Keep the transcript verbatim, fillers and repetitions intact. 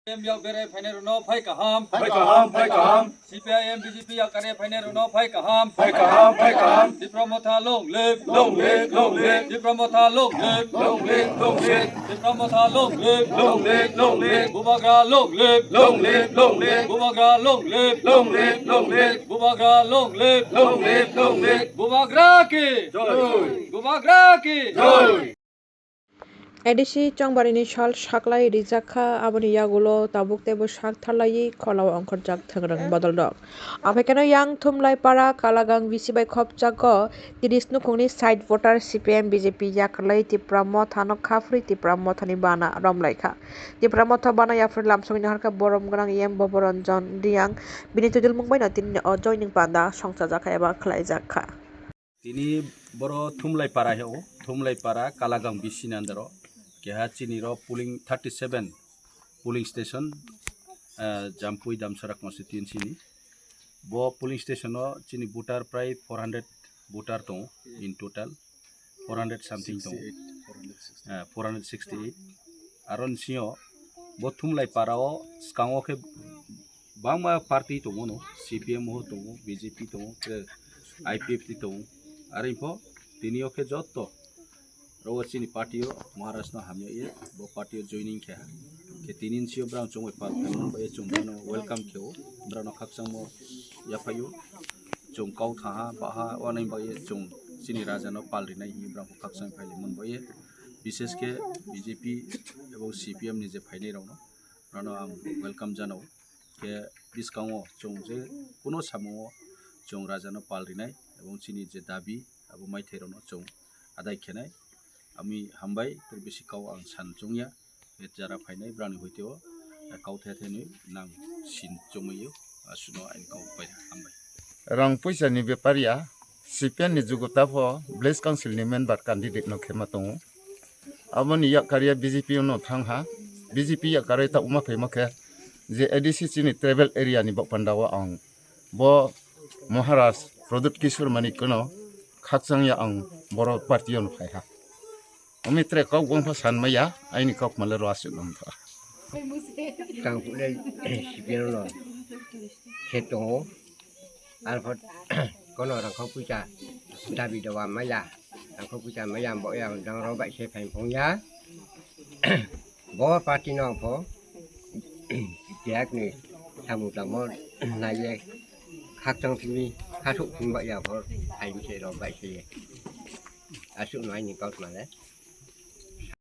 M yak bere phainai rwno phai kaham. Phai kaham, phai kaham. C P I M B J P yak kare phainai rwno phai kaham. Phai kaham, phai kaham. Tipra Motha long live. Long live, long live. Tipra Motha long live. Long live, long live. Tipra Motha long live. Long live, long live. Bubagra long live. Long live, long live. Bubagra long live. Long live, long live. Bubagra long live. Long live, long live. Bubagra ki. Jai. Bubagra ki. Jai. A D C chongbarini sal saklai rijak kha, aboni yagulo tabuk teibo sak tharlaiwi kholao ongkhorjak thwngrwng bodolrok. Aphai kheno yang Thumlaipara Kalagang bisi bai khopjago tiris nukhungni side voter C P M B J P yakarlai Tipra Mothano khaphrwi Tipra Mothani bana romlaikha. Tipra Motha bana yaphri lamsogwi naharkha borom gwnang E M Boboranjan Riyang, bini twijlmung baino tini o joining panda songchajakha eba khlaijakha. Tini boro Thumlaipara he o, Thumlaipara Kalagang bisi ni under o. Keha chini ro polling thirty seven polling station, ah, Jampui Damsara constituency ni. Bo polling station o chini voter prai four hundred voter tongo in total, four hundred something tongo. Ah, four hundred sixty eight. Aro ni sio bo Thumlaipara o skango khe bangma party tongo no, C P M o tongo, B J P tongo, tei I P F T tongo. Are pho tini o khe jotto ro chini party o Maharaj no hamya ye bo party o joining khe ha. Khe tini sio brang chongwi pal khe mo ba ye chung bono welcome khe o, brang no khakchangmo yaphaio. Chung kau thaha baha wanai ba ye chung chini raja no pal rinai hi brang khakchang phaile mon ba ye. Bishesh khe B J P ebong C P M ni je phainai rok no, brang no ang welcome janao. Khe bwskango chwng je kuno samungo chwng rajano pal rinai ebong chini je dabi abo maithairokno chwng adai khenai. Ami hambai tei bisi kau ang san chongya. Khe jara phainai brani hoiteo kau the the nwi nang sin chongmaio, asuno aini kau pai hambai. Rang puisa ni bepar ya, C P M ni jugo ta pho village council ni member candidate no khema tongo. Aboni yak karya B J P no thang ha. B J P yak karwi ta uma phaima khe je A D C chini tribal area ni bok panda o ang bo Maharaj Pradyut Kishore Manik no khakchang ya ang boro party o no phai ha. Omi tre kok bong pha san maya, aini kok male ro asuk nam tha. Tang pule sipir no khe tongo. Arpor kono rangkho puisa dabi doba maya. Rangkho puisa maya bo yang dang ro bai se phai phung ya. Bo party no pho. Jek ni samu tamo nai ye khakchang simi khasuk simi bai ya pho. Phai mi se ro bai se ye. Asuk no aini kok male.